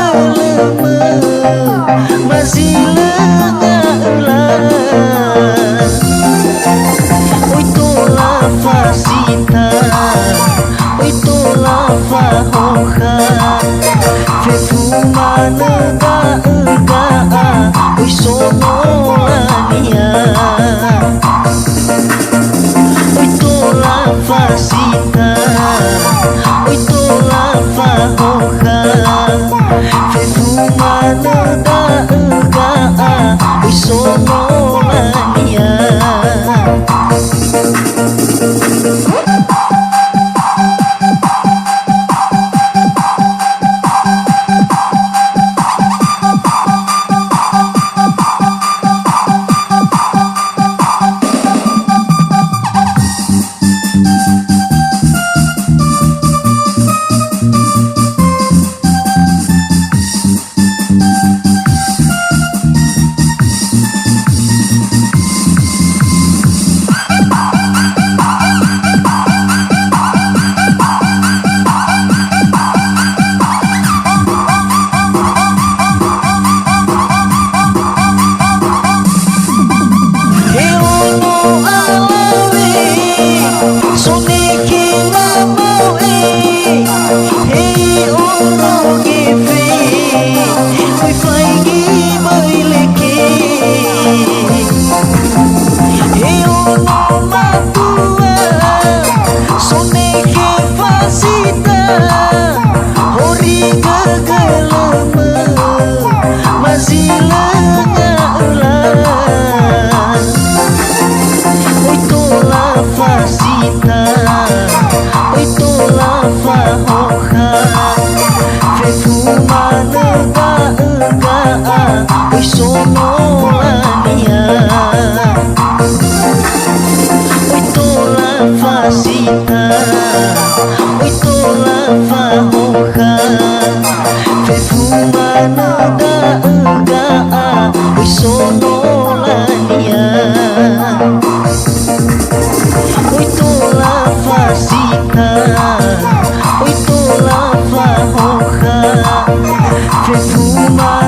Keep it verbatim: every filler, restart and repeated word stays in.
Lölömö, ma zi lö nga'öla. Oi tola fasita, oi tola fahokha. Fefu manö da'ö ga'a, oi songolania. Oi tola fasita, oi tola fahokha. Fefu manö da'ö ga'a, oi songolania. He ono alawe, sonekhe namo'e, he ono gefe, kui faigi böi leke. He ono matua, sonekhe fasita, horigö gölömö, ma zi lö nga'öla. Oi tola fasita, oi tola fahokha. Fefu manö da'ö ga'a, oi songolania. Oi tola fasita, oi tola fahokha. Fefu manö da'ö ga'a, oi songolania. Oi tola fasita, oi tola fahokha. Fefu manö